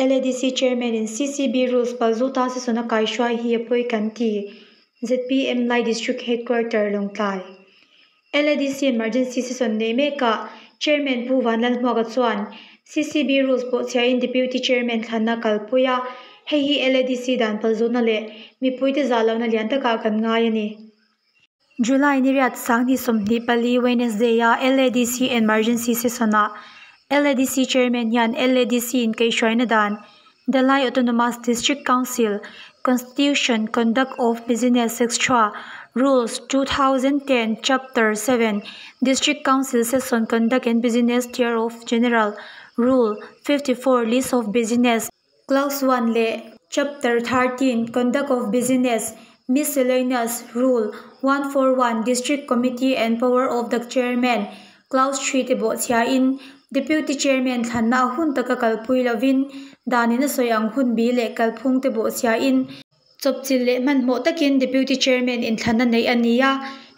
LADC Chairman-in CCB Rules palzuta session a kaihruai hi a pawi kan ti, zpm Lai District Headquarter, Lawngtlai. LADC Emergency Session nei mekah Chairman Pu Vanlalhmuaka chuan CCB Rules pawh chhiahin Deputy Chairman thlanna kalpui a, hei hi LADC dan palzutna leh mipuite zah lohna lian takah kan ngai a ni. July ni riat sanghnih 24 Wednesday a LADC Emergency Session-ah LADC Chairman hian LADC in kaihhruaina dan The Lai Autonomous District Council Constitution Conduct of Business Extra Rules 2010 Chapter 7 District Council Session Conduct and Business Tier of General Rule 54 List of Business Clause 1 leh Chapter 13 Conduct of Business Miscellaneous Rule 141 District Committee and Power of the Chairman Clause 3 te bawh chhiain Deputy Chairman thlanna a hun taka kalpui lovin danin a sawi ang hun bi leh kalphung te bawh chhiain chawpchilh leh hmanhmawh takin Deputy Chairman in thlanna nei a ni a,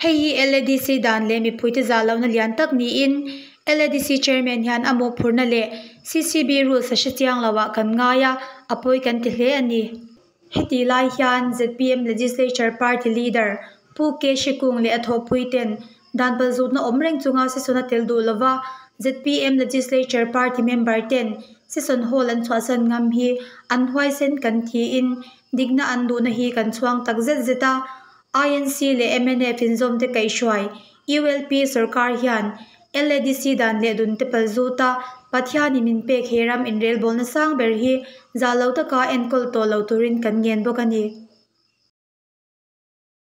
hei hi LADC dan leh mipuite zah lohna lian tak niin LADC Chairman hian a mawhphurhna leh CCB rules a hre chiang loah kan ngai a, a pawi kan ti hle a ni. Heti lai hian zpm Legislature Party Leader Pu K Hrekung leh a thawhpui ten dan palzutna awm reng chunga session a tel duh lova zpm Legislature Party member ten session hall an chhuahsan ngam hi an huaisen kan thiin dikna an duhna hi kan chhuang tak zet zet a, INC leh mnf inzawm te kaihhruai ULP sorkar hian LADC dan leh dun te palzuta Pathianin min pek he ram inrelbawlna sang ber hi zah lo taka enkawl tawh lo turin kan ngen bawk a ni.